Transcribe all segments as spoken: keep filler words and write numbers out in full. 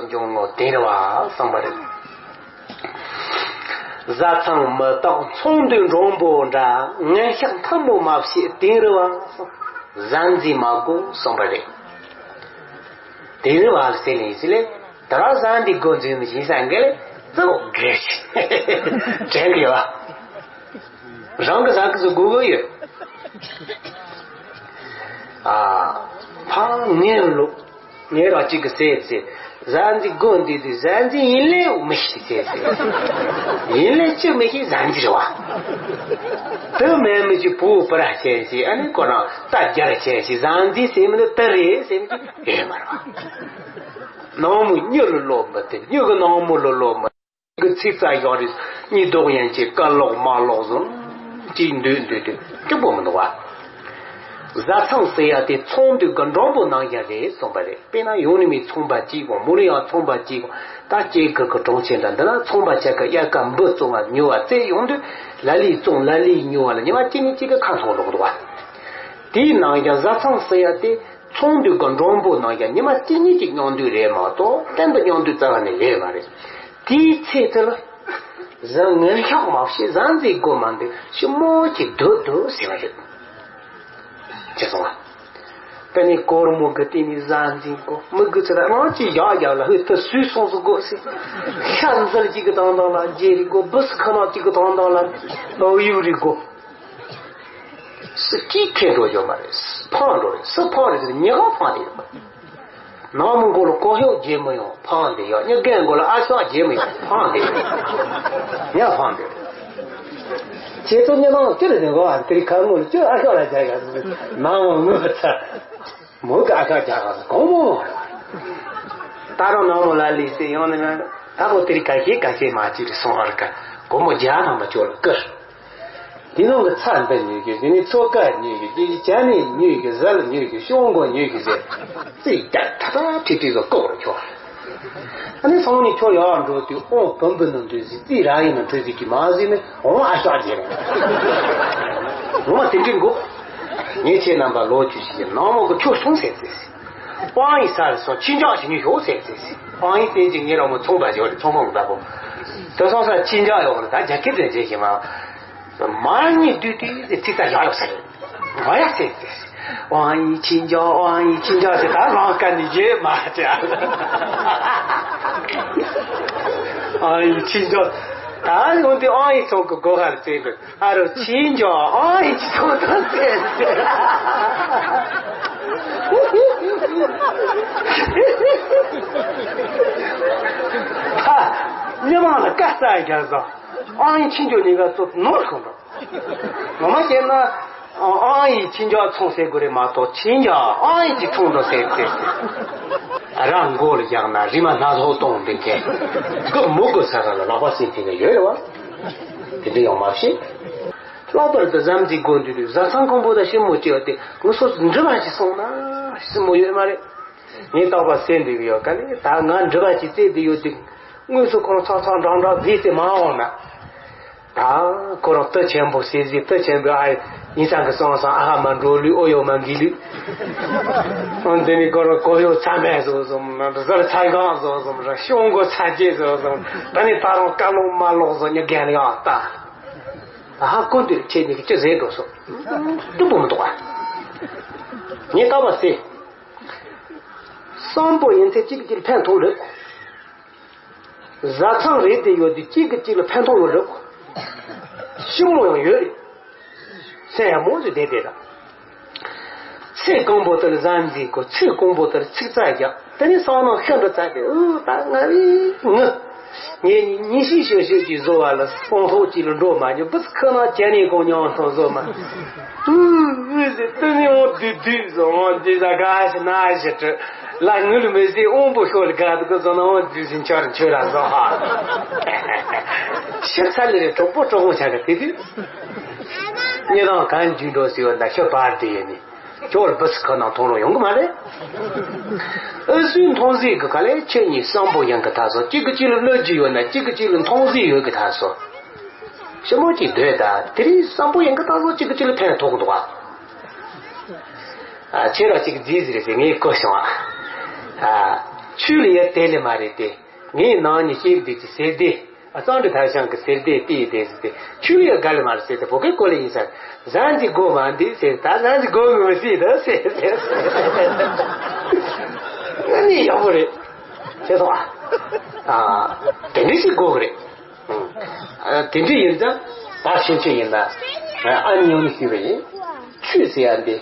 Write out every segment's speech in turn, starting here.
འབྱུང་ངོ་དིང་རི་བ་གསུངས་པ་རེད། བཟའ་ཚང་མི་རྟག་ཚོང་འདུས་མགྲོན་པོ་འདྲ། ངན་ཤགས་འཐབ་མོ་མ་བྱེད་དིང་རི་བ། བཟའ་འཛིན་མ་དགོས་གསུངས་པ་རེད། དིང་རི་བ་ཟེར་ནས་ཟེར་ལེ། ད་ར་བཟའ་འདི་དགོས་འཛིན་མི་ཤེས་ས་འགལ་ལེ་གཙོ་བོ་དགེ་ཆེ་དྲན་གི་བ། རང་གི་བཟའ་གི་ཚོ་དགོས་གི་ཡོད། ཨ། ཕ་ངན་ལོ། ངས་རང་གཅིག་གི་ཟས་ཟས། བཟའ་འཛིན་དགོས་འདི་དུས་བཟའ་འཛིན་ཡིན་ལེ་མི་ཤེས་ཟས་ཟས། ཡིན་ལེ་ཅི་མི་ཤེས་བཟའ་འཛིན་རེད་བ། དུ་མེད་མི་ཅི་བུ་བུ་ར་ཆེན་ཞིག་ཨ་ནི་ཁོ་རང་རྟ་རྒྱ་ར་ཆེན་ཞིག་བཟའ་འཛིན་ཟེར་མི་འདི་དུ་རེད་ཟེར་མི་ཅི་ཡོད་མ་རེད་བ། ནང་མོ་སྨྱུ་ལ་ལོ་མི་དེ་སྨྱུ་གི་ནང་མོ་ལ་ལོ་མི། གི་ཚིག་རྩ་ཡོད་རེད། གཉིས་ལྡོག་ཡན་ཆད་ཀ་ལོག་མ་ལོག་བཟུང་གཅིག་འདོད་འདོད་དུ་སྐྱིད་པོ་མི་འདུག་བ། བཟའ་ཚང་ཟེར་ཡ་དེ་ཚོང་འདུས་གི་མགྲོན་པོ་ནང་བཞིན་རེད་གསུངས་པ་རེད། དཔེར་ན་ཡོང་ནི་མི་ཚོང་པ་གཅིག་གོ་མུ་ནི་ཡང་ཚོང་པ་གཅིག་གོ། ད་སྐྱེ་དགུ་གི་གྲོང་ཁྱེར་འདྲ་འདི་ན་ཚོང་པ་ཆ་ག་དབྱར་ཁ་འབུ་བཙོང་བ་ཉོ་བ་བཙལ་ཡོང་དུས་ལ་ལི་བཙོང་ལ་ལི་ཉོ་བ་ལ་ཉི་མ་གཅིག་ནི་གཅིག་གི་ཁ་སང་ལོག་འདུག་བ། དེའི་ནང་བཞིན་བཟའ་ཚང་ཟེར་ཡ་དེ། ཚོང་འདུས་གི་མགྲོན་པོ་ནང་བཞིན་ཉི་མ་གཅིག་གཉིས་ཀྱི་མཉམ་འདུས་རེད་མ་གཏོགས་གཏན་དུ་མཉམ་འདུས་རྩ་བ་ནས་ཡོད་མ་རེད། དེའི་ཚེ་དེ་ལ་བཟའ་ངན་ཤགས་མ་བྱེད་བཟའ་འཛིན་དགོས་མ་འདུག་ཞི་མོ་ཅིག་སྡོད་སྡོད་ཟེར་བ་རེད། ཅེས་གསུངས་པ། དཔེ་ནི་སྒོར་མོ་གི་སྟེང་ནས་བཟའ་འཛིན་དགོས་མི་དགོས་ཚེ་ལ་རང་གཅིག་བཞག་བཞག་ལ་ཧུད་དུ་སུས་སོང་སུ་དགོས་ཟེར། ཤ་འཛུལ་གཅིག་གི་དང་དང་ལ་རྗེས་རིག་དགོས་བུ་སུ་ཁ་ནག་གཅིག་གི་དང་དང་ལ་ལོ་ཡུག་རིག་དགོས། སུ་གཅིག་ཁེ་འགྲོ་ཡོད་མ་རེད། སུ་ཕངས་འགྲོ་རེད། སུ་ཕངས་རེད་ཟེར་ཉེ་གང་ཕངས་དེ་ཡོད་མ་རེད། ནང་མི་མགོ་ལ་ཀོ་ཤོག་རྗེས་མི་ཡོང་ཕངས་དེ་ཡོད། ཉེ་རྒན་མགོ་ལ་ཨ་ཤོག་རྗེས་མི་ཡོང་ཕངས་དེ་ཡོད། ཉེ་ཕངས་དེ་རེད། ཁྱེད་ཚོ་ཉེ་གང་ཅི་རེད་ཟེར་གོ་ཨ་དེ་རིང་ཁ་ངོ་ལ་ཅི་ཨ་ཤོག་ལ་རྒྱག་ཡ་ཟེར་ནང་མི་ངོ་ཚ་མོ་གི་ཨ་ཤོག་རྒྱག་ག་ཟེར་གོང་མོ་མ་རེད། ད་རུང་ནང་མི་ལ་ལས་ཟེར་ཡོང་ནས་ང་ད་གོ་དེ་རིང་ཁ་ཤས་ཁ་ཤས་མ་ཅི་རེད་སོང་ཨ་རི་ཀ་སྒོར་མོ་བརྒྱ་ཐམ་པ་ཅོག་ལ་བསྐུར། དེ་ནང་གི་ཚྭ་འདི་ཉོས་ཀྱི། དེ་ནས་ཚོད་ཀ་ཉོས་ཀྱི། དེ་ནས་ཇ་ནས་ཉོས་ཀྱི། ཟ་ལ་ཉོས་ཀྱི། ཤོག་མགོ་ཉོས་ཀྱི་ཟེར། རྩིས་རྒྱག་ཐ་ཐ་ཐི་ཐི་ཟོ་ལྐོག་རུ་ཁྱོར། ཨ་ནི་སང་ཉིན་ཁྱོད་ཡར་འགྲོ་དུས་ཨོང་བུམ་བུ་ནང་འདུས་ཟིག་རྩིས་ར་ཡིན་ན་འཕྲོད་ཟིག་གི་མ་ཟིག་ནི་ཨོང་ཨ་ཤག་རྗེ་རེད། ངོ་མ་དེ་འདྲི་འགོ། ངས་ཁྱེད་རྣམ་པ་ལོ་རྒྱུས་ཤིག་གི་ནང་མོ་གི་ཁྱོད་སོང་ཟེར་ཟེར། དབང་ཡིག་ས་རུ་སོང་ཁྱི་འཇག་ཞིག་ཉོས་ཤོག་ཟེར་ཟེར། དབང་ཡིག་བསྟན་གྱི་ངེད་རང་མོ་ཚོང་པ་ཞིག་རེད། ཚོང་ཁང་གི་བདག་པོ། དེ་སོང་ས་ཁྱི་འཇག་ཡོད་རེད། ད་རྒྱ་སྐད་དེ་བརྗེད་ཤེས་མ། མ་ཉིད་དུས་དུས་ཚིག་ཚ་བཞག་ཡོད་ས་རེད། ང་ཡ་ཟེར་ཟེར། དབང་ཡིག་ཁྱི་འཇག་དབང་ཡིག་ཁྱི་འཇག་ཟེར། ད་རང་དཀའ་ནི་བརྗེད་མ་དྲ། དབང་ཡིག་ཁྱི་འཇག་ད་ཡོང་དུས་དབང་ཡིག་ཚོང་གི་སྒོ་ཁར་བཙལ་དགོས། ཨ་རོ་ཁྱི་འཇོག་ཨང་ཡིན་གྱི་ཐོག་ཐོག་བཙལ་ཟེར། ཧ། མི་མང་ལ་དཀའ་རྩ་རྒྱག་ཟ། ཨང་ཡིན་ཁྱི་འཇོག་ནི་ག་ཚོད་ནོར་ཁོ་ན། ངོ་མ་བཤད་ན། ཨང་ཡིན་ཁྱི་འཇོག་ཚོང་ཟེར་དགོས་རེད་མ་གཏོགས་ཁྱི་འཇོག་ཨང་ཡིན་གྱི་ཚོང་དུ་ཟེར་ཟེར། རང་མགོ་ལ་བཞག་ན་རི་མ་སྣ་ཚོགས་གཏོང་འདི་མཁན། སྒོ་མོ་སྒོ་ས་ག་ལ་ལག་པ་སྲིན་ཐེངས་ཡོད་རེད་བ། དེ་འདྲ་ཡོང་མ་ཤེས། ལྷག་པར་དུ་བཟའ་འཛིན་དགོས་འདུག་དུས་བཟའ་ཚང་ཁང་པོ་དང་ཞི་མོ་སྐྱེ་བ་དེ་ངུ་སོ་སོ་འདྲི་བ་ཞིག་སོང་ན་ཞི་མོ་ཡོད་མ་རེད། ངས་རྟག་པར་སེམས་འདི་གི་ཡོད་ག་ལེ་ད་ང་འདྲི་བ་ཞིག་བཙལ་བསྡད་ཡོད་དུས་དངོས་སུ་ཁོ་རང་ཚག་ཚག་འདྲག་འདྲག་བཟས་ཏེ་མ་འོང་ན། ད་ཁོ་རང་གཏི་ཆེན་པོ་ཟེར་ཟེར་གཏི་ཆེན་པོའི་ཨ་ཡིན་ཙང་གི་སོང་སོང་ཨ་ཧ་མ་འགྲོ་ལུས་ཨོ་ཡོ་མ་འགི་ལུས། འོན་ཏེ་ནི་ཁོ་རང་གོ་ཡོ་ཚ་མེད་བཟོ་སོང་ཟར་ཚ་གང་བཟོ་སོང་ཤོང་གོ་ཚ་རྗེས་བཟོ་སོང་ད་ནི་ད་རང་ཀ་ལོག་མ་ལོག་བཟོ་ཉི་རྒན་ལ་ཡང་ལྟ། ད་ཧ་ཀུན་ཏུ་ཁྱེད་གཉིས་ཀྱི་ཅི་ཟེར་འགྲོ་སོང་། སྟུག་པོ་མི་འདུག་ཨ། ངས་རྟག་པར་ཟེར། སམ་བྷོ་ཡིན་ཚེ་གཅིག་གིས་གཅིག་ལ་ཕན་ཐོགས་རེད། བཟའ་ཚང་རེད་དེ་ཡོད་དེ་གཅིག་གིས་གཅིག་ལ་ཕན་ཐོགས་ཡོད་རེད། ཞི་མོ་ཡང་ཡོད་རེད། སེམས་ཡག་མོ་ཞིག་བསྡད་བསྡད་ད། ཚེ་གང་པོ་དེར་བཟའ་འཛིན་དགོས། ཚེ་གང་པོ་དེར་ཚིག་རྩ་རྒྱག་དེ་ནས་བསམ་ནང་ཤི་འགྲོ་ཚར་ཏེ་ཨུ་ད་ང་རེ་ངུ། ངས་ཉིན་ཤས་ཤས་ཤས་ཀྱིས་བཟོ་བ་ལ་སྤང་ཐོག་གཅིག་ལ་འགྲོ་མ་མྱོང་བུ་ཁ་ནང་བྱས་ནས་ཁོང་མྱོང་ཐོང་བཟོ་མ། ཨུ་ཨུ་ཟེར་དེ་ནས་འོང་དུས་དུས་བཟོ་འོང་དུས་ཟ་ག་ཞིག་ན་ཞིག་བྲི་ལ་ངུ་ལ་མི་ཟེར་དབང་པོ་ཤོར་ལ་ག་དུ་ག་བཟོ་ན་འོང་དུས་ཟིན་ཆར་ཆོས་ར་བཟོ་ཧ། ཤི་ཚར་ལེ་རེ་གྲོགས་པོ་གྲོགས་མོ་ཆགས་ག་དེ་དུས། ཉེ་རང་གང་རྒྱུན་འགྲོ་ཟེར་བ་ན་ཤོ་བར་དུ་ཡོད་ནི། ཁྱོད་བུ་སི་ཁ་ནང་མཐོང་རོགས་ཡོང་གི་མ་རེད། ཨུ་སུའི་མཐོང་ཟིག་གི་ག་ལས་ཁྱེད་གཉིས་སམ་བྷོ་ཡང་གི་ཐ་སོ་གཅིག་གི་གཅིག་ལ་གནོད་རྒྱུ་ཡོད་ན་གཅིག་གི་གཅིག་ལ་མཐོང་ཟིག་ཡོད་གི་ཐ་སོ། ཞི་མོ་གཅིག་སྡོད་ད་དེ་རིང་སམ་བྷོ་ཡང་གི་ཐ་སོ་གཅིག་གི་གཅིག་ལ་ཕན་ཐོགས་གི་འདུག་ཨ། ཁྱེད་རང་གཅིག་རྫིས་ཟིག་རེད་ཟེར་ངས་གོ་བྱུང་ཨ། ཆུ་ལ་ཡ་དེ་ལས་མ་རེད་དེ། ངའི་ནང་ནས་སྐྱེས་བུ་དུས་ཀྱི་ཟེར་དེ། ཨ། གཙང་སྦྲ་ཐར་ཤང་གི་ཟེར་དེ་པི་དེ་ཟེར་དེ། ཆུ་ལ་ཡ་དགའ་ལས་མ་རེད་ཟེར་དེ། བོད་སྐད་གོ་ལ་ཡིན་ས། ཟན་གྱི་སྒོ་མ་འདི་ཟེར། ད་ཟན་གྱི་སྒོ་མི་མི་སྲིད་ད་ཟེར་ཟེར། ཨ་ནི་ཡག་པོ་རེད། ཤེས་སོང་ཨ། ཨ། དེ་འདྲ་ཞིག་དགོས་གི་རེད། ཨ། དེ་འདྲ་ཡིན་ཙང་ད་ཕྱིན་ཆད་ཡིན་ན། ཨ། ཨ་ཉུང་ཞུས་པ་ཡིན། ཆོས་ཟེར་ཡ་འདི་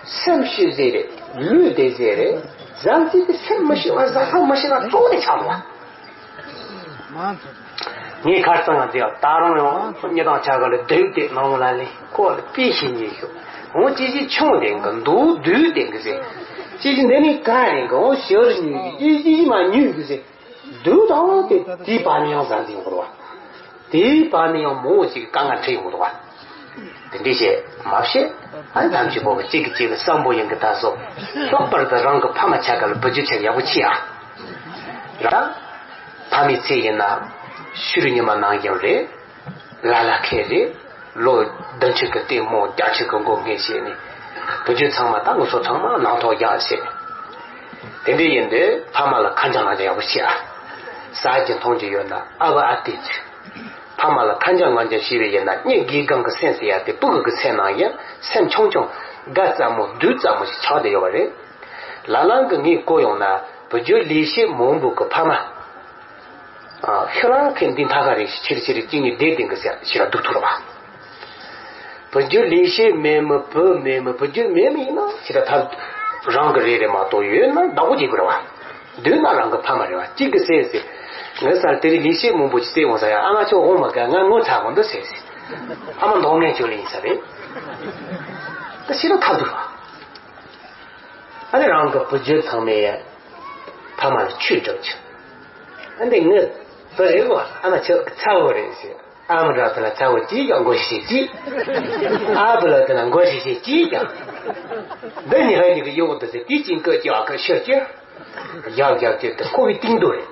སེམས་ཤེས་ཟེར་རེད། ལུས་བདེ་ཟེར་རེད། བཟང་ཚིག་དེ་སེམས་མི་ཤེས་པ། བཟང་ཐབས་མི་ཤེས་ན་གཙོ་བོ་དེ་ཆགས་འདུག་བ། ངས་ཁར་སང་ང་ཚོ་ད་རང་ཡང་སྙེ་ཐང་ཆ་ག་ལ་སྡོད་དེ་ནང་ལ་ལས་ཁོ་ལ་དཔེ་ཤེས་ཉེ་ཤོག་འོ་ཅི་ཅི་ཆུང་ལྡན་གི་འདུག་དུས་ལྡན་གི་ཟེར། ཅི་ཅི་འདི་ནི་ག་ཡིན་གི། འོ་ཞོར་ཉུས་གི་ཅི་ཅི་མ་ཉུས་གི་ཟེར། དུས་དང་དེ་དེའི་བར་ནས་ཡང་བཟང་ཟིན་འགོར་བ། དེའི་བར་ནས་ཡང་མང་བོ་ཅིག་དཀའ་ངལ་འཕྲད་ཡོང་གི་འདུག་བ། དེ་འདྲས་བྱས་མ་བཤད། ཨ། ཐམས་ཅད་པོ་གཅིག་གིས་གཅིག་ལ་བསམ་པོ་ཡིན་གི། ད་སོ་ལྷག་པར་དུ་རང་གི་ཕ་མ་ཆ་ག་ལ་བུ་རྒྱུད་ཆ་ཡག་པོ་ཆེ་ཨ། ར། ཕ་མའི་ཚེ་ཡིན་ན་ཕྱི་རུ་ཉི་མ་ནང་བཞིན་རེད། ལ་ལ་ཁེ་རེད། ལོ་བདུན་ཅུ་གི་ལྟད་མོ་བརྒྱད་ཅུ་གི་མགོ་སྔས་བྱས་ནས། བུ་རྒྱུད་ཚང་མ་ད་ངུ་ཚོ་ཚང་མ་ནང་ཐོག་རྒྱག་བྱས། དེ་འདྲ་ཡིན་དུས་ཕ་མ་ལ་ཁ་འཇམ་ལ་འཇམ་ཡག་པོ་བྱེད་ཨ། ཟ་རྒྱུ་འཐུང་རྒྱུ་ཡོད་ན་ཨ་བ་ཨ་དེ་ཚོས། ཕ་མ་ལ་ཁ་འཇམ་ངར་འཇམ་བྱས་པ་ཡིན་ན། སྙིང་དགེ་སྒང་གི་སེམས་ཟེར་ཡ་དེ་ཕྲུ་གུ་གི་སེམས་ནང་ཡང་སེམས་ཆུང་ཆུང་དགའ་ཙམ་མོ་སྡུག་ཙམ་མོ་ཞིག་ཆགས་བསྡད་ཡོད་པ་རེད། ལ་ལང་གི་ངས་གོ་ཡོང་ན་བུ་རྒྱུད་ལས་བྱེད་མང་པོ་གི་ཕ་མ། ཨ། ཤི་རང་ཁེ་འདི་མཐའ་ཁ་རེ་ཞིག་ཕྱིར་ཕྱིར་གཅིག་གཉིས་བསྡད་བསྡད་གི་ཟེར་ཞེ་དྲག་སྡུག་ཐུག་རེད་བ། བུ་རྒྱུད་ལས་བྱེད་མེད་མི་བུ་མེད་མི་བུ་རྒྱུད་མེད་མི་ཡིན་ན་ཞེ་དྲག་ཐབས་རང་གི་རེད་རེད་མ་གཏོགས། ཡོད་ན་བདག་པོ་བྱེད་དགོས་རེད་བ། འདུག་ན་རང་གི་ཕ་མ་རེད་བ། གཅིག་གི་སེམས་སེ། ངའི་སར་དེ་རིང་ལས་བྱེད་མང་པོ་ཞིག་བསྡད་འོང་ས་ཡ། ཨ་མ་ཁྱོད་འོང་མ་དགའ། ང་ངོ་ཚ་གོ་འདུག་ཟེར་ཟེར། ཨ་མ་མདོག་ངན་ཁྱོད་ལ་ཡིན་ས་རེད། ད་ཞེ་དྲག་ཐབས་སྡུག་རེད་བ། ཨ་ནི་རང་གི་བུ་རྒྱུད་ཚང་མས་ཕ་མ་ལ་ཆོས་སྒྲུབ་ཆོག་ཨ་འདི་ངའི་བུ་རེད་གོ། ཨ་མ་ཁྱོད་ཚ་བོ་རེད་ཟེར། ཨ་མ་འདྲ་དེ་ལ་ཚ་བོ་གཅིག་ཀྱང་མགོ་ཞིག་ཞིག་གཅིག་ཨ་བུ་ལ་དེ་ལ་མགོ་ཞིག་ཞིག་གཅིག་ཀྱང་། འདི་ཉི་ཧ་ཉི་གི་ཡོག་འདི་ཟེར། དེ་ཅིང་ཀི་ཀྱི་ཨ་ཀི་ཤི་ཀྱི། རྒྱབ་རྒྱབ་ཀྱི་དེ་ཁོ་བའི་གཏིང་རྡོ་རེད།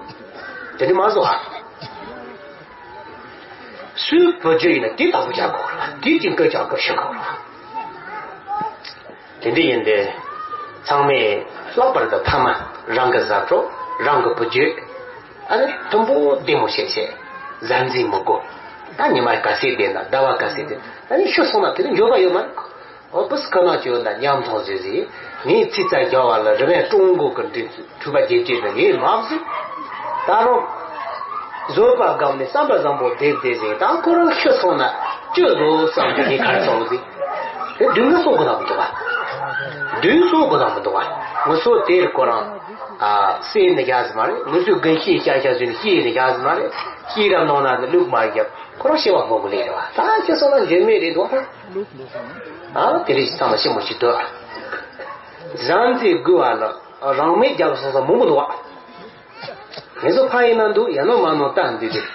དེ་འདྲ་མ་བཟོ་ཧ། སུའི་བུ་རྒྱུད་ཡིན་ན་དེ་བདག་པོ་རྒྱག་དགོས་རེད་བ། དེ་ཅིང་ཀི་ཀྱི་ཨ་ཀི་ཤི་དགོས་རེད་བ། དེ་འདྲ་ཡིན་ཏེ། ཚང་མས་ལྷག་པར་དུ་ཕ་མ་རང་གི་གཟའ་གྲོགས། རང་གི་བུ་རྒྱུད། ཨ་ནི་མཐུན་པོ་བདེ་མོ་བྱེད་བྱེད། གཟའ་འཛིན་མི་དགོས། ད་ཉི་མ་ག་ཚད་བསྡད་ན། ཟླ་བ་ག་ཚད་བསྡད་ན། ཨ་ནི་ཤི་སོང་ན་དེ་ནི་འགྱོད་པ་ཡོད་མ་རེད། འོ་པུ་སི་ཁ་ནང་བཅོལ་ན་ཉམ་ཐག་བཟོས་ཟིན། ངའི་ཚེ་ཚད་རྒྱ་བ་ལ་རི་བན་ཀྲུང་གོ་གི་འདྲེན་ཚུལ། འཁྲུལ་པ་རྒྱས་བྱེད་དུ་ངས་མ་བཟོས། ད་རུང་བཟོད་པ་སྒམ་ནས་བསམ་པ་བཟང་པོ་བསྡད་བསྡད་ཟིན། ད་ཁོ་རང་ཤི་སོང་ན་ཅི་བཟོ་བསམ་གྱི་ངས་ཁར་ཚོགས་ཟིན། དེ་དུས་ངུ་སོ་དགོས་དང་མི་འདུག་བ། དུས་སོ་དགོས་དང་མི་འདུག་བ། ངུ་སོ་དེར་ཁོ་རང་ཨ་སེ་ནི་ཡ་ཟི་མ་རེད། ངུ་སོ་གན་ཤི་ཤ་ཤ་ཟིན་ཤི་ནི་ཡ་ཟི་མ་རེད། ཤི་རབ་ནང་ན་ལུག་མ་རྒྱབ། ཁོ་རང་ཤི་བ་མོ་གི་ལས་རེད་བ། ད་ཤི་སོང་ན་འཇོན་མེད་རེད་འདུག་བ། ཨ་དེ་རེད་ཅི་ཚང་མ་ཤི་མོ་ཤི་དོ། བཟང་རྩེ་དགུ་བ་ལ་རང་མེད་རྒྱབ་སོང་ས་མོ་མོ་འདུག་བ། ངེད་ཚོ་ཕ་ཡིན་ན་འདུག་ཡ་ནོ་མ་ནོ་ལྟ་འདི་རེད།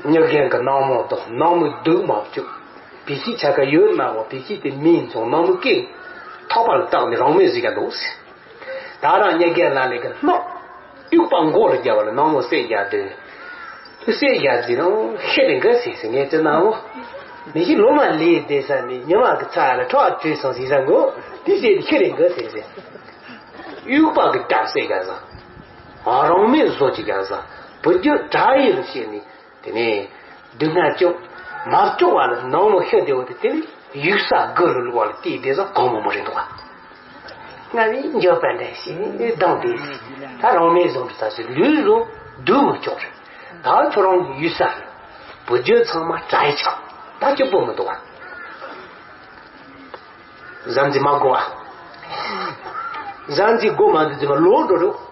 མྱི་རྒན་གི་ནག་མོ་དང་ནག་མོའི་སྡུག་མ་བཅུག་བེ་ཤི་ཆ་ག་ཡོད་ན་བ། བེ་ཤི་དེ་མིན་སོང་ནག་མོའི་སྐེ་ཐག་པ་ལ་བཏགས་ནས་རང་མེད་ཟིག་ག་འདུག་ཟེར། ད་རང་མྱི་རྒན་ལ་ལས་གི་སྣག་དབྱུག་པ་མགོ་ལ་རྒྱབ་པ་ལ་ནག་མོ་བསད་རྒྱག་དུས། དུ་བསད་རྒྱག་དུས་རང་ཤི་རེ་འགའ་ཟེར་ཟེར། ངས་ཙི་ནག་མོ་མི་ཤི་ལོ་མ་ལས་བསྡད་ས་ནས་ཉི་མ་གི་ཚ་ལ་ཁྲག་བྲོས་སོང་ཟེར་ས་མགོ་དེ་བསད་དུས་ཤི་རེ་འགའ་ཟེར་ཟེར། དབྱུག་པ་གི་སྐྲ་བསད་རྒྱག་ས། རང་མེད་བཟོ་ཅིག་རྒྱག་ས། བུ་རྒྱུད་དགྲ་ཡིན་ལ་བཤད་ནས། དེ་ནས་སྡུག་བསྔལ་བཅོ་མ་བཅོ་བ་ལ་ནང་ལོ་ཤི་བདེ་བོ་དེ། དེ་ནས་ཡུག་ས་དགུ་ལ་ལུག་བ་ལ་བལྟས་བསྡད་ས་གང་མང་མང་རེད་འདུག་བ། ང་ནི་འགྱོད་པ་འདྲ་ཞིག་གདངས་ཏེ། ད་རང་མེད་བཟོ་འདྲ་ད་ཟེར། ལུས་བཟོ་སྡུག་མི་ཆོག་རེད། ད་ཁྱོད་རང་གི་ཡུག་ས་རེད། བུ་རྒྱུད་ཚང་མ་དགྲ་ཡི་ཆགས། ད་སྐྱིད་པོ་མི་འདུག་བ། བཟའ་འཛིན་མ་དགོས་བ། བཟའ་འཛིན་དགོས་མ་འདུག་ཟེར་བ་ལོག་འགྲོ་རོགས།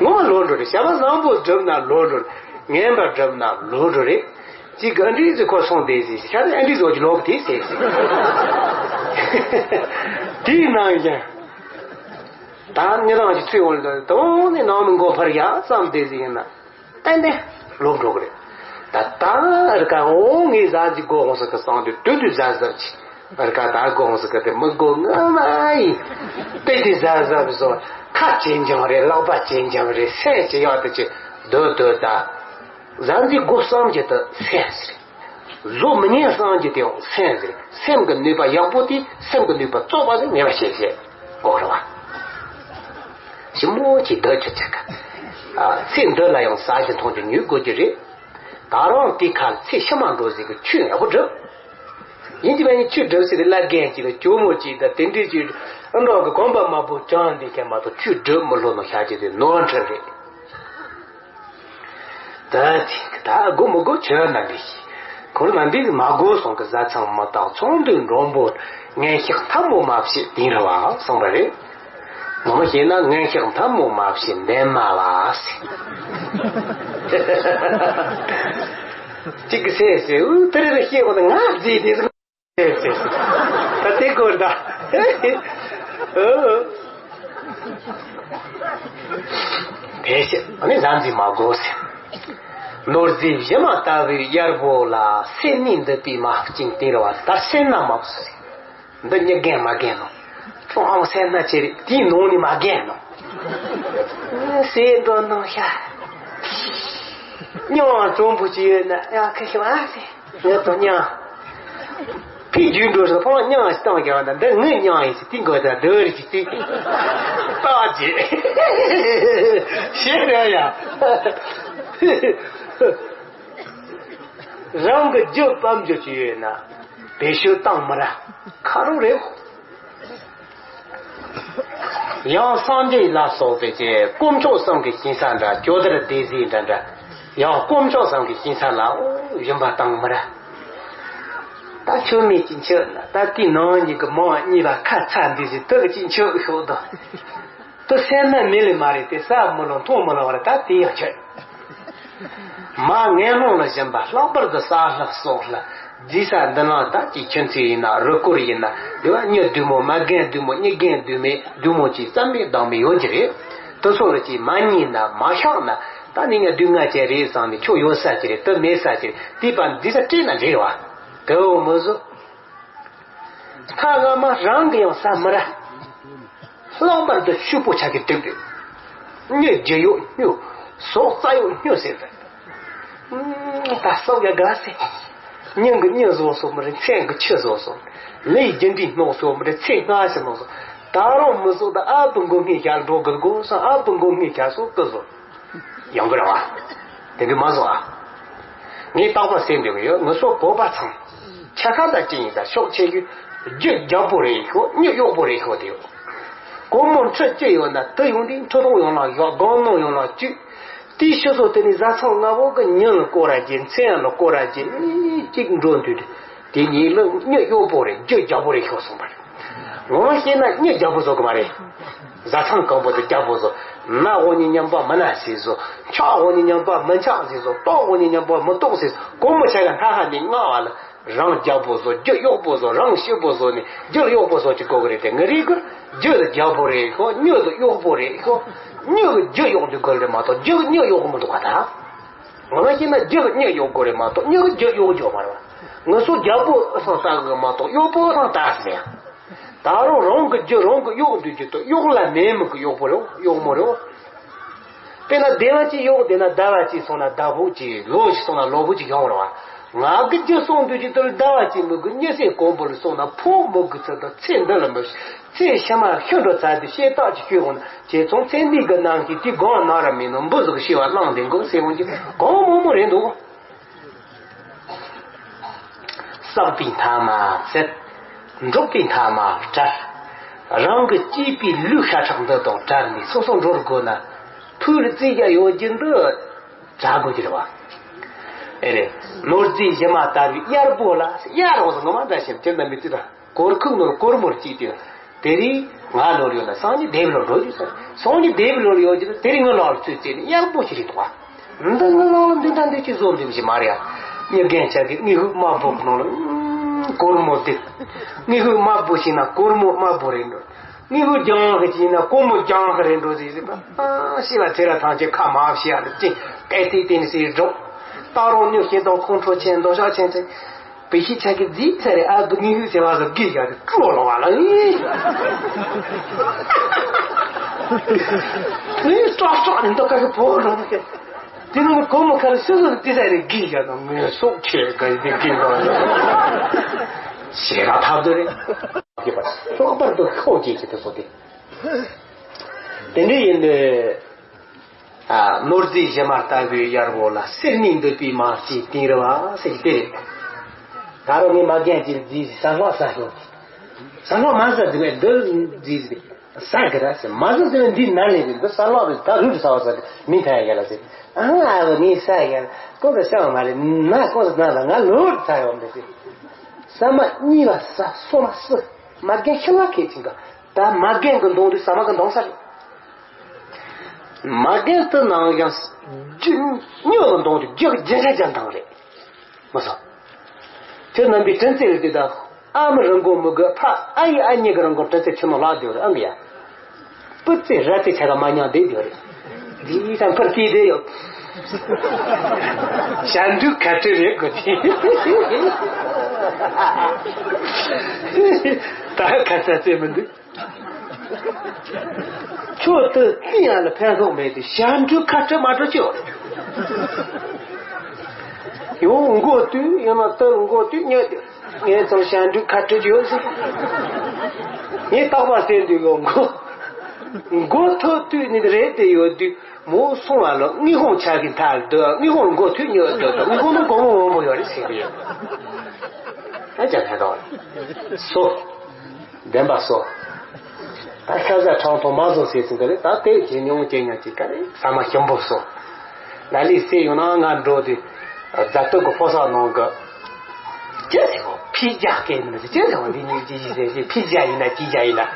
ངོ་མ་ལོག་འགྲོ་རེད། བྱ་བ་བཟང་པོ་བསྒྲུབ་ན་ལོག་འགྲོ་རེད། ངན་པ་བསྒྲུབ་ན་ལོག་འགྲོ་རེད། ཅིག་གི་ཨ་འདྲི་ཟིག་ཁོ་སོང་དེ་ཟིག་ཤ་རེད། ཨ་འདྲི་ཟོ་ཅིག་ལོག་དེ་ཟེར་ཟིག་དེའི་ནང་ཡང་ད་ཉེ་དང་ཅིག་ཚུད་འོང་ལ་དོ་ནི་ནང་མི་མགོ་འཕར་ཡག་བསམ་དེ་ཟིག་ཡིན་ན། ཏན་ཏན་ལོག་འགྲོ་གི་རེད། ད་ད་ཨར་ཀ་འོ་ངའི་ཟ་ཟི་སྒོ་ཧོང་ས་གི་སང་དུས་དུས་དུས་ཟ་ཟབ་ཆི། ཨར་ཀ་ད་སྒོ་ཧོང་ས་གི་དེ་མི་སྒོ་ང་མ་ཡིན། དེ་དུས་ཟ་ཟབ་བཟོ། ཁ་ཅན་ཅང་རེད། ལག་པ་ཅན་ཅང་རེད། སེམས་ཅི་ཡག་དུ་ཅི་སྡོད་སྡོད་ད། ཟ་ཟི་སྒོ་བསམ་གྱི་དུ་སེམས་རེད། བཟོ་མི་ཉན་སངས་རྒྱས་དེ་ཡང་སེམས་ཟེར། སེམས་ཀྱི་ནུས་པ་ཡག་པོ་དེ་སེམས་ཀྱི་ནུས་པ་བཙོག་པ་ཟེར་ངེས་པ་ཤེས་ཤེས་གོ་ར་བ། ཞིབ་མོ་ཅིག་འདོད་ཆུ་ཆུ་ཀ། ཚེ་འདི་ལ་ཡང་ཟ་ཞིང་འཐུང་རྒྱུ་ཉོ་དགོས་རྒྱུ་རེད། ད་རུང་དེ་ཁར་ཚེ་ཕྱི་མ་འགྲོ་ཟིག་གི་ཆོས་ཡག་པོ་སྒྲུབ། ཡིན་གྱི་མ་ཡིན་ཆོས་སྒྲུབ་ཟེར་ཏེ་བླ་རྒན་གཅིག་དང་ཇོ་མོ་གཅིག་དང་དེ་འདྲའི་ཅིག་ཨ་འགྲོ་གི་གོམ་པ་དམར་པོ་བཅངས་འདི་མཁན་མ་གཏོགས་ཆོས་སྒྲུབ་མི་ལྷོད་ནོ་ཤ་གཅིག་དེ་ནོར་འཁྲུལ་རེད། ད་ཐེངས་ད་དགོས་མི་དགོས་ཁྱོད་རྣམ་པས་ཤེས། ཁོང་རྣམ་པས་མ་དགོས་སོང་གི། བཟའ་ཚང་མི་དང་ཚོང་འདུས་མགྲོན་པོ། ངན་ཤག་མཐའ་མོ་མ་བྱེད་དེང་ར་བ་གསུངས་པ་རེད། ངོ་མ་བཤད་ན་ངན་ཤག་མཐའ་མོ་མ་བྱེད་འདན་མ་བ་ཟེར། གཅིག་གི་སེ་སེ་འུ་དེ་རེ་རེ་བཤད་གོ་ན་ང་རྫིས་དེ་ཟེར། ད་དེ་སྐོར་ད། དེ་བཤད་ཨ་ནི་ཟ་འཛིན་མ་དགོས་ཟེར། ནོར་རྫས་གཞི་མ་ལྟ་བུའི་གཡར་པོ་ལ། སེམས་ནི་འདུས་པའི་མ་བཅིངས་དེ་ར་བ། ད་སེམས་ན་མ་བཟོ་ཟེར། འདི་མྱི་རྒན་མ་རྒན་ནོ། ཁྱོད་ཨང་སེམས་ན་ཆེ་རེད། དེའི་ནང་ནས་མ་རྒན་ནོ། སེམས་འགྲོ་ནང་ཤ། མྱང་བ་གྲུང་པོ་ཅིག་ཡོད་ན་ཡང་ཁ་ཤས་ཨ་ཟེར། ངས་དང་མྱང་། ཕི་རྒྱུད་འགྲོ་ཞིག་ཕོ་མྱང་ཞིག་བཏང་རྒྱག་ན་འདི་ངས་མྱང་ཡིན་ཟེར། དེ་འགོ་ད་འདི་རིགས་ཀྱི་རྩིས་རྟགས་ཀྱི་ཤེས་ར་ཡ། རང་གི་རྒྱུ་སྤམ་རྒྱུ་ཅིག་ཡོད་ན་བེད་སྤྱོད་བཏང་མི་ར་ཁ་རོག་རེད། ཡང་སངས་རྒྱས་ལ་སོགས་པའི་ཀྱི་དཀོན་མཆོག་གསུམ་གྱི་ཞིང་ས་འདྲ། ཇོ་དར་སྡེ་བཞི་འདྲ་འདྲ། ཡང་དཀོན་མཆོག་གསུམ་གྱི་ཞིང་ས་ལ་འོ་བཞིན་པ་བཏང་མི་ར། ད་ཆོས་མེད་ཀྱི་འཆི་ན་ད་དེའི་ནང་གཉིས་ཀྱི་མང་གཉིས་ལ་ཁ་ཚ་འདི་ཟིག་དུ་ཀྱི་འཆི་ཤོག་དང་། དུ་སེམས་ན་མི་ལི་མ་རེད་དེ་ཟ་མི་ལོ་མཐོང་མི་ལོ་བ་རེད། ད་དེ་ཡང་ཆོས། མ་ངན་སློང་ལ་ཞེན་པ་ལྷག་པར་དུ་ས་ལྷག་སོགས་ལ་རྫི་ས་འདི་ནང་ད་ཅིག་ཁྱིམ་མཚེས་ཡིན་ན་རུ་སྐོར་ཡིན་ན་དེ་བ་མྱི་བདུད་མོ་མ་རྒན་བདུད་མོ་མྱི་རྒན་བདུད་མེད་བདུད་མོ་ཅིག་རྩ་མེད་བདག་མེད་ཡོད་ཀྱི་རེད། དུ་སོགས་ལ་ཅིག་མ་ཉིན་ན་མ་ཤག་ན་ད་ནི་ངས་བདུད་ང་ཅན་རེད་བསམ་ནས་ཁྱོད་ཡོད་ས་ཅི་རེད། དུ་མེད་ས་ཅི་རེད། དེ་པ་རྫི་ས་སྤྲད་ན་འགྲིག་བ། དེ་འོ་མི་བཟོ། ཐ་ང་མ་རང་གི་ཡང་ས་མི་ར། ལྷག་པར་དུ་ཕྱུག་པོ་ཆ་གི་དུག་དུག་མྱི་རྒྱུ་ཡོད་སྨྱོ། ཟོག་རྩ་ཡོད་སྨྱོ་ཟེར་ཟེར། ད་སོག་ཡ་དགའ་སེ། མྱི་གི་མྱི་བཟོ་སོ་མི་རེད། མཚན་གི་ཆུ་བཟོ་སོ། ལས་རྒྱུ་འབྲས་སྣོག་སོ་མི་རེད། ཚེ་སྔ་ཕྱི་སྣོག་སོ། ད་རུང་མི་བཟོ་ད་ཨ་བུ་མགོ་སྔས་ཤ་འགྲོ་གི་དགོས་སོ། ཨ་བུ་མགོ་སྔས་ཤ་སོ་ཀི་བཟོ། ཡོང་གི་རེད་བ། དེ་འདྲ་མ་བཟོ་ཨ། ངས་རྟག་པར་སེམས་འདྲི་གི་ཡོད། ངུ་སོ་བོད་པ་ཚང་ཆ་ཁ་དང་ཅི་ཡིན་ད་ཤོག་ཆེ་རྒྱུ། རྒྱུ་རྒྱག་པོ་རེད་ཤོག་མྱི་གཡོག་པོ་རེད་ཤོག་དེ་ཡོད། སྒོར་མོ་ཁྲི་གཅིག་ཡོད་ན་དུ་ཡོང་དུས་ཁྲི་སྟོང་ཡོང་ལ་ཡོད། སྒང་ནོ་ཡོང་ལ་བཅུག་དེའི་ཕྱི་སོ་དེ་ནས་བཟའ་ཚང་ལྔ་བོ་གི་མྱི་ལ་སྐོར་ར་རྒྱུ། མཚན་ལ་སྐོར་ར་རྒྱུ། གཅིག་འགྲོ་འདུག་དེ་གཉིས་ལ་མྱི་གཡོག་པོ་རེད། རྒྱུ་རྒྱག་པོ་རེད་ཤོག་གསུངས་པ་རེད། ངོ་མ་བཤད་ན་མྱི་རྒྱག་པོ་བཟོ་གི་མ་རེད། བཟའ་ཚང་གང་པོ་དེ་རྒྱག་པོ་བཟོ། ན་འོ་ནི་མཉམ་པ་མི་ན་ཟིག་བཟོ། འཆག་འོ་ནི་མཉམ་པ་མི་འཆག་ཟིག་བཟོ། ལྟོགས་འོ་ནི་མཉམ་པ་མི་ལྟོགས་ཟིག་བཟོ། སྒོར་མོ་ཆ་ག་སྣ་ཁ་ནས་མངགས་བ་ལ་རང་རྒྱག་པོ་བཟོ། རྒྱུ་གཡོག་པོ་བཟོ། རང་ཤི་པོ་བཟོ་ནས་རྒྱུ་གཡོག་པོ་བཟོ་གི་གོ་གི་རེད་དེ། ངའི་རིགས་གི་རྒྱུ་ལ་རྒྱག་པོ་རེད་ཤོག་མྱི་ལ་གཡོག་པོ་རེད་ཤོག་མྱི་གི་རྒྱུ་གཡོག་དུས་གོ་རེད་མ་གཏོགས་རྒྱུ་གི་མྱི་གཡོག་གི་མི་འདུག་ག་ད། ངོ་མ་བཤད་ན་རྒྱུ་གི་མྱི་གཡོག་དགོས་རེད་མ་གཏོགས་མྱི་གི་རྒྱུ་གཡོག་རྒྱུ་མ་རེད་བ། ངུ་སོ་རྒྱལ་པོ་ཨུ་ཚང་ལྟ་གི་མ་གཏོགས་གཡོག་པོ་ཨུ་ཚང་ལྟ་ཟེར་ཡ། ད་རུང་རང་གི་རྒྱུ་རང་གི་གཡོག་འདུག་རྒྱུ་དུ་གཡོག་ལ་མེད་མི་གི་གཡོག་པོ་རེད། གཡོག་མོ་རེད། དཔེར་ན་སྡེ་བ་གཅིག་གཡོག་བསྡད་ན་ཟླ་བ་གཅིག་སོང་ན་ཟླ་ཕོགས་གཅིག་ལོ་གཅིག་སོང་ན་ལོ་ཕོགས་གཅིག་ཡོང་རེད་བ། ང་གི་རྒྱུ་སོང་འདུག་རྒྱུ་དུ་ཟླ་བ་གཅིག་མི་དགོས། མྱི་སེར་གོང་པོ་ལ་སོང་ན་ཕོགས་མི་དགོས་ཚུལ་དུ་ཚེ་འདི་ལ་མི་ཚེ་ཕྱི་མ་ཤི་འགྲོ་ཚར་དུས་བཤད་སྟགས་ཀྱི་ཤོད་འོང་ན། ཁྱེད་ཚོ་ཚེ་འདི་གི་ནང་གི་དེ་གང་ན་ར་མེད་ནོ། འབུ་ཟོག་ཤི་བ་བླངས་དེ་འགོ་ཟེར་འོང་གི་གང་མང་མང་རེད་འདུག་བསགས་པའི་མཐའ་མ་ཟད། འགྲོགས་པའི་མཐའ་མ་བྲལ། རང་གི་སྐྱེས་པའི་ལུས་ཤ་ཁྲག་འདི་དང་བྲལ་ནས་སོ་སོ་འགྲོ་དགོས་ན། ཐུགས་ལ་བརྩེ་བ་ཡོད་རྒྱུ་འདི་བྱ་དགོས་ཀྱི་རེད་བ། ཨེ་རེད། ནོར་རྫས་གཞི་མ་ལྟ་བུའི་གཡར་པོ་ལ། གཡར་པོ་ཟེར་ངོ་མ་འདྲ་ཞིག་ཁྱེད་འདི་མི་བརྩི་ད། གོར་ཁུག་ནོར་གོར་མོར་གཅིག་དེ། དེ་རིང་ང་ལོར་ཡོད་ན་སང་ཉིན་དེབ་ལོར་འགྲོ་རྒྱུ་ཟེར། སང་ཉིན་དེབ་ལོར་ཡོད་རྒྱུ་དེ་རིང་ང་ལོར་ཚུད་ཚེ་ནི་གཡར་པོ་ཞིག་རེད་འདུག་བ། འདི་ང་ལོར་འདི་འདྲ་འདི་ཅི་བཟོ་འདུག་ཞིག་མ་རེད་ཡ། མྱི་རྒན་ཆ་གི་དངུལ་ཕོགས་དམར་པོ་གི་ནང་ལ་གོར་མོ་དེ། དངུལ་ཕོགས་དམར་པོ་ཞིག་ན་གོར་མོ་དམར་པོ་རེད་འགྲོ། དངུལ་ཕོགས་ལྗང་ཁ་ཞིག་ན་གོར་མོ་ལྗང་ཁ་རེད་འགྲོ་ཟིག་ཟིག་པ། ཤི་བ་ཚེ་རབས་ཐམས་ཅད་ཁ་མ་བཤད་ཡ་ལ་ཅི་སྐད་དེ་བསྟན་ཟིག་འགྲོ། སྟག་རོང་སྨྱོ་བྱེད་དང་ཁོང་ཁྲོ་ཆེ་མདོ་ཤག་ཆེན་ཆེ། བི་ཤི་ཆ་གི་རྫིས་ཚེ་རེ་ཨ་བུ་ངེས་ཧུད་ཟེར་བ་ཟོ་གི་ཡ་རེ་ཀྲོ་ལོ་བ་ལ་ཨི། ཨི་ཀྲོག་ཀྲོག་ནི་མདོ་ཁ་གི་བོ་རོ་ནི་ཀེ། དེ་ནི་གོ་མ་ཁར་སོ་སོར་དེ་ས་རེ་གིས་ཡ་ན་ངོས་སོགས་ཁྱེད་ག་ཡི་དེ་གིས་ལ་ཞེ་ར་ཐབས་དུ་རེད། ལྷག་པར་དུ་ཁོག་གིས་ཁྱེད་དུ་སོ་དེ། དེ་འདྲ་ཡིན་དུས། ནོར་རྫས་གཞི་མ་ལྟ་བུའི་གཡར་བོ་ལ། གསེར་ནི་འདོད་པའི་མ་སྐྱེས་དིང་རི་བ་ཟེར་གྱི་དེ་རེད། ད་རུང་ངས་མ་རྒན་གྱི་རྫས་ཟ་ལྷག་ཟ་ཤོག་ཟ་ལྷག་མ་ཟ་དེ་བས་འདི་རྫས་ཟ་གི་ར་ཟེར། མ་ཟ་དེ་བས་འདི་ན་ལས་དེ་འདི་ཟ་ལྷག་རེད། ད་རུ་རུ་ཟ་བ་ཟ་དེ་མི་ཐ་ཡ་ལ་ཟེར། ཨ་ཨ་བ་ངས་ཟ་ཡ་ལ་ཀོ་ད་ཤ་བ་མ་རེད། ན་ཀོ་ད་ན་ལ་ང་ལོ་རུ་ཚ་ཡོང་དེ་ཟེར། ཟ་མ་གཉིས་ལ་ཟ་སོ་མ་སུ་མ་རྒན་ཤི་ལ་ཁེ་ཅིང་ག་ད་མ་རྒན་གི་འདོང་དུས་ཟ་མ་གི་འདོང་ས་རེད། མ་རྒན་དུ་ནང་ཡང་ཇི་སྨྱོ་གི་འདོང་དུས་རྒྱག་རྒྱ་རྒྱ་རྒྱ་འདང་རེད། མ་སོ། ཁྱོད་རྣམ་པའི་དྲིན་ཚེ་ལ་དུས་ད་ཨ་མ་རང་མགོ་མི་དགོས། ཕ་ཨ་ཡི་ཨ་མྱེས་གི་རང་མགོ་དྲིན་ཚེ་ཆུ་ནང་ལག་དེ་རེད། ཨང་གི་ཡ། སྤུ་རྩེ་ར་རྩེ་ཆ་ག་མ་ཉང་དེ་དེ་རེད། འདི་ཡི་ས་འཕུར་སྐྱིད་དེ་ཡོད། ཞབས་འདྲུད་ཁ་སྤྲོད་རེད་དགོས་དེ། ད་ཁ་ས་རྩེ་མི་འདུག་ཁྱོད་དུ་ཅི་ཡང་ལ་ཕན་ཐོགས་མེད་དེ། ཞབས་འདྲུད་ཁ་སྤྲོད་མ་སྤྲོད་ཅི་ཡོད་རེད། ཡང་མགོ་བཏུད་ཡང་ན་དུ་མགོ་བཏུད་ཉོས་དེ། ངས་ཚང་ཞབས་འདྲུད་ཁ་སྤྲོད་ཅི་ཡོད་ཟེར། ངས་རྟག་པར་ཟེར་དུས་ཡོད། མགོ་མགོ་ཐོད་བཏུད་ནི་རེད་དེ་ཡོད་དུས། མོ་སོང་བ་ལ་དངུལ་ཁང་ཆ་གི་མཐའ་སྡོད། དངུལ་ཁང་མགོ་ཐུག་ཉོ་སྡོད། དངུལ་ཁང་ནང་སྒོར་མོ་མང་པོ་ཡོད་རེད་ཟེར་གི་ཡོད། ཨ་ཅག་ཕན་ཐོགས་སོ། བདེན་པ་སོ། ད་ཤ་ཟ་ཁྲང་ཐོང་མ་བཟོ་ཟེར་ཟིན་གི་རེད། ད་དེ་ཇེ་ཉུང་ཇེ་ཉུང་ཅིག་ག་རེ་ཟ་མ་ཞིམ་པོ་སོ། ལ་ལི་སེ་ཡོང་ན་ང་འགྲོ་དུས་རྫ་སྟོད་ཀྱི་ཕོ་གསར་ནང་གི་ཅི་ཟེར་བ། ཕི་རྒྱ་སྐད་ནི་ཟེར། ཅི་ཟེར་བ། འདི་ཉིད་ཀྱི་ཡིན་ཟེར་ཟེར། ཕི་རྒྱ་ཡིན་ན་ཅི་རྒྱ་ཡིན་ན།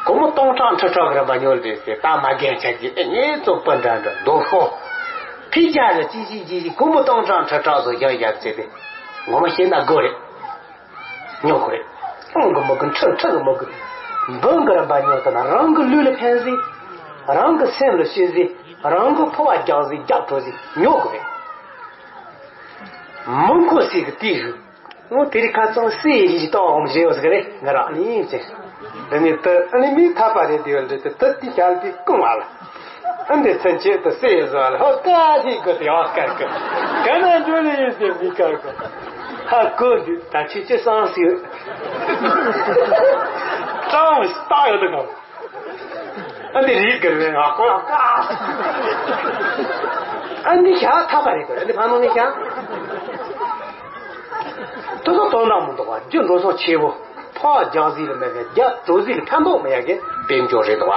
སྒོར་མོ་སྟོང་ཕྲག་ཁྲི་ཕྲག་གི་རིན་པ་ཉོ་རེད་ཟེར། ད་མ་རྒན་ཆ་གི་ཨེ་ངེད་ཚོ་སྤུན་འདྲ་འདྲ་འདུག་ཤོག་ཕི་རྒྱ་ལ་ཅི་ཞིག་ཅི་ཞིག་སྒོར་མོ་སྟོང་ཕྲག་ཁྲི་ཕྲག་བཟོ་བཞག་བཞག་ཟེར་ཏེ། ངོ་མ་བཤད་ན་དགོས་རེད། ཉོ་དགོས་རེད། སྟོང་གི་མི་དགོས། ཁྲི་ཁྲི་གི་མི་དགོས། འབུམ་གི་རིན་པ་ཉོ་ཐུབ་ན་རང་གི་ལུས་ལ་ཕན་ཟིག་རང་གི་སེམས་ལ་ཤེས་ཟིག་རང་གི་ཕོ་བ་རྒྱག་ཟིག་རྒྱག་འཕྲོ་ཟིག་ཉོ་དགོས་རེད། མི་མཁོ་ཟིག་གི་དེའི་རིགས། ངོ་དེ་རིགས་ཁ་ཚང་སེ་ཡི་རིགས་ཏོག་འོམ་བཞེས་ཡོད་ཟིག་རེད། ང་རང་ནི་ཅེ། འདི་ནི་ཏི་ཨ་ནི་མི་ཐ་པ་རེད། དེ་ཡོད་རེད། དེ་ཏི་ཏི་ཞལ་པི་ཀུང་བ་ལ། ཨ་འདི་ཚན་ཆེད་དུ་སེ་ཡི་བཟོ་བ་ལ་ཧོ་ཀ་ཧི་གོ་དེ་ཡང་དཀར་གི། ག་ན་འགྲོ་ལེ་ཡིན་ཟེར་མི་དཀར་གི། ཧ་གོ་འདི་ད་ཁྱེད་ཅི་སང་སི་ཡོད། ཀྲང་སྟག་ཡོད་དུ་གང་། ཨ་འདི་རིགས་དགར་བའི་ང་ཁོ་ལ་ཀ། ཨ་འདི་ཞག་ཐག་པ་རེད་དོ། ཨ་འདི་ཕ་ནོ་ནི་ཞག་ཏོ་ཏོ་དོན་དག་མི་འདུག་བ། རྒྱུ་འགྲོ་སོང་ཆེ་བོ། ཕོ་རྒྱག་ཟིག་ལ་མེད་པའི་རྒྱ་འགྲོ་ཟིག་ལ་ཕན་ཐོགས་མེད་ཡ་གི་དཔལ་འབྱོར་རེད་འདུག་བ།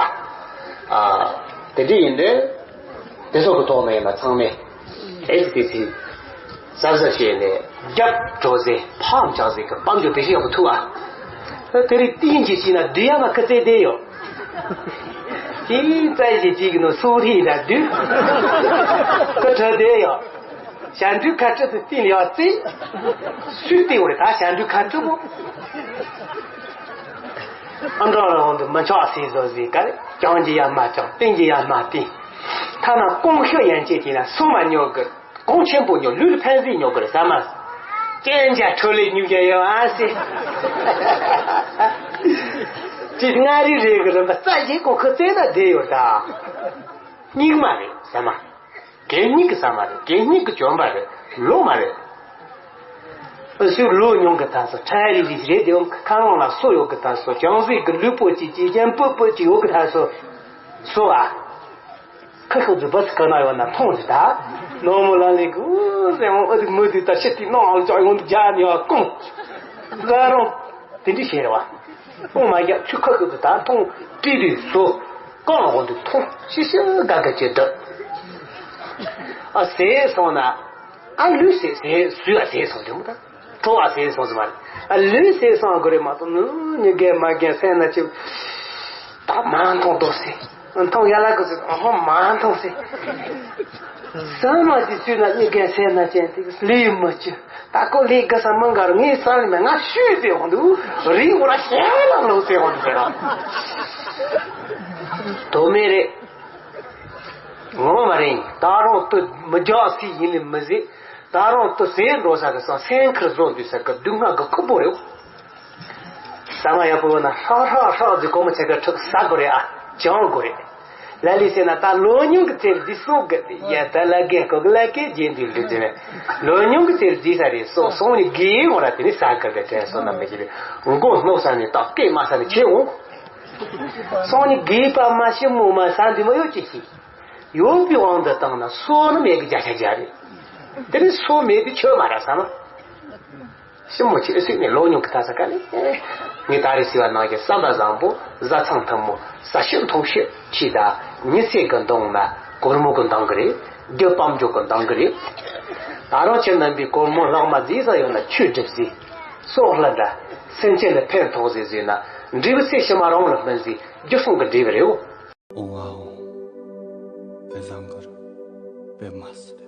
ཨ། དེ་འདྲ་ཡིན་དུས། དེ་ཚོ་གི་ཐོག་ནས་ཡིན་ན་ཚང་མས། ཨེ་ཙི་ཙི། གཟབ་གཟབ་བྱས་ནས་རྒྱབ་འགྲོ་ཟེ་ཕམ་བྱ་ཟེ་གི་དཔལ་འབྱོར་དེ་བཞིན་ཡག་པོ་ཐུག་ཨ། དེ་རིགས་དེ་ཡིན་གྱི་ཤེས་ན་བསྡུ་ཡ་མ་ཁི་ཙེ་དེ་ཡོད། དེ་རྩ་ཞིག་ཅིག་གི་ནང་སུ་རི་ཡིན་ན་བསྡུ། ཁི་ཁྲི་དེ་ཡོད། ཞབས་འདྲུད་ཁ་ཁྲི་དེ་བསྟན་ཡོད་ཙི། སུས་བསྟན་འོ་རེད་ད་ཞབས་འདྲུད་ཁ་ཁྲི་མོ། ཨ་འདྲ་ལ་འོང་དུ་མི་ཆོག་ཟེ་བཟོ་ཟེ་ག་རེ་ཅང་གི་ཡ་མ་ཅང་བསྟན་གྱི་ཡ་མ་བསྟན། ཐ་ན་ཀོང་ཤོད་ཡན་ཆད་ཀྱི་ན་སུ་མ་ཉོ་གི། གོང་ཆེན་པོ་ཉོ། ལུས་ལ་ཕན་ཟིག་ཉོ་དགོས་རེད་ཟ་མ། ཅན་ཅ་ཁྲོ་ལེ་ཉུག་ཅན་ཡོད་ཨ་སེ། ཅི་མངའ་རིས་རེད་གི་རིན་པ་རྩ་ཞིག་གོ་ཁི་རྩེ་ན་བསྡད་ཡོད་ད། སྙིགས་མ་རེད་ཟ་མ། གད་སྙིགས་གི་ཟ་མ་རེད། གད་སྙིགས་གི་གྱོན་པ་རེད། ལོ་མ་རེད། ཨ་སུ་ལོ་ཉུང་གི་ད་སོ་ཁྲ་རི་རི་རེད་དེ་ཁ་རང་ལ་སོ་ཡོད་གི་ད་སོ་ཅང་ཟིག་གི་ལུས་པོ་ཅིག་ཅིག་ཅན་པོ་པོ་ཅིག་ཡོད་གི་ད་སོ། སོ་ཨ། ཁ་ཤོག་ཚོ་བ་སི་ག་ན་ཡོད་ན་མཐོང་ཟེར་ད། ནོར་མོ་ལ་ལས་གུ་ཟེར་མོ་ཨ་དུ་མོ་དུ་ད་ཤི་ཏི་ནོ་ཨང་ཅོག་ཡོང་དུ་རྒྱ་ནི་ཡོད་ཀོང་། ཟ་རོང་། དེ་འདྲི་ཤེས་རེ་བ། ཨོ་མ་རྒྱ་ཆུ་ཁ་ཁ་དུ་ད་མཐོང་བྲིས་དུས་བཟོ། ཀོང་ལ་འོང་དུ་མཐོང་ཤི་ཤི་དགའ་དགའ་བྱེད་འདོད། ཨ་ཟེར་སོང་ན། ཨ་ལུས་ཟེར་ཟེར་སུས་ཨ་ཟེར་སོང་དེ་མོ་ད། ཁྲོ་བ་ཟེར་སོང་ཟེར་མ་རེད། ཨ་ལུས་ཟེར་སོང་དགོས་རེད་མ་གཏོགས་ནུ་མྱི་རྒན་མ་རྒན་སེམས་ན་ཅིག་ད་མ་མཐོང་དོ་ཟེར། མཐོང་ཡ་ལ་གི་ཟེར་ཨ་ཧོ་མ་མཐོང་ཟེར། ཟ་མ་ཅིག་བཙུད་ན་མྱི་རྒན་སེམས་ན་ཅན་དེ་ལུས་མི་ཅི། ད་ཁོ་ལས་དགའ་ས་མི་དགའ་རུ་ངའི་ས་ལ་མེད་ང་ཤུས་ཟེར་འོང་དུ་རིག་འོ་ར་ཤེས་ལ་ལོ་ཟེར་འོང་དུ་ཟེར་ར། དོ་མེད་རེད། ངོ་མ་མ་རེད། ད་རུང་དུ་མི་རྒྱག་སྲིད་ཡིན་ལས་མི་ཟེར། ད་རུང་དུ་ཟས་འགྲོ་ས་གི་སང་སེང་ཁར་བཟོ་འདུས་ས་གི་སྡུག་བསྔལ་གི་ཁུ་པོ་རེད། ཟ་མ་ཡག་པོ་ཡོད་ན་ཧྲག་ཧྲག་ཧྲག་ཟེར་གོ་མ་ཆ་ག་ཁྲག་ཟ་དགོས་རེད་ཨ། ཅང་དགོས་རེད། ལ་ལས་ཟེར་ན་ད་ལོ་ཉུང་གི་ཚེར་རྫིས་སོ་གི་ཡ་ད་ལ་རྒན་ཁོ་གི་ལ་སྐད་རྒྱན་འདི་འདྲི་ཟེར་ནས། ལོ་ཉུང་གི་ཚེར་རྫིས་ས་རེད། སོ་སོང་ནི་དགེ་ངོ་ར་དེ་ནི་ས་གི་གི་དྲན་སོ་ན་མི་ཤེས་པས་མགོ་སྣོག་ས་ནས་ད་སྐད་མ་ས་ནས་ཁྱེད་འོང་། སོང་ནི་དགེ་པ་མ་ཤི་མོ་མ་ས་འདི་མ་ཡོད་ཅི་ཤི། ཡོད་པའི་དབང་དུ་བཏང་ན་སོ་ནི་མེད་གི་བརྒྱ་ཆ་བརྒྱ་རེད། དེ་ནི་སོ་མེད་པའི་ཆོས་མ་ར་ས་ན། ཞིབ་མོ་ཆེ་སྲིད་ནས་ལོ་ཉུང་གི་ཐ་ས་ཀ་ནས། ངས་ད་རེས་ཟེར་བ་ནང་བཞིན་བསམ་པ་བཟང་པོ་བཟའ་ཚང་ཐུན་མོང་ཟ་ཤེས་འཐུང་ཤེས་ཆེ་ད་ཉི་ཚེ་གི་འདང་ན་སྒོར་མོ་གི་འདང་གི་རེད། རྒྱུ་སྤམ་འཇོག་གི་འདང་གི་རེད། ད་རང་ཁྱེད་རྣམ་པའི་སྒོར་མོ་ལྷག་མ་རྫིས་ས་ཡོད་ན་ཆོས་སྒྲུབ་ཟིག་སྲོག་ལ་འདྲ། སེམས་ཅན་ལ་ཕན་ཐོགས་ཟིག་ཟེར་ན་འབྲས་བུ་ཚེ་ཕྱི་མ་རང་ལ་སྨིན་ཟིག་རྒྱུ་སྲུང་གི་འབྲས་བུ་རེད་འོ། ཨོ་ཨོ། བེ་བཟང་གར་བེ་མ་སི།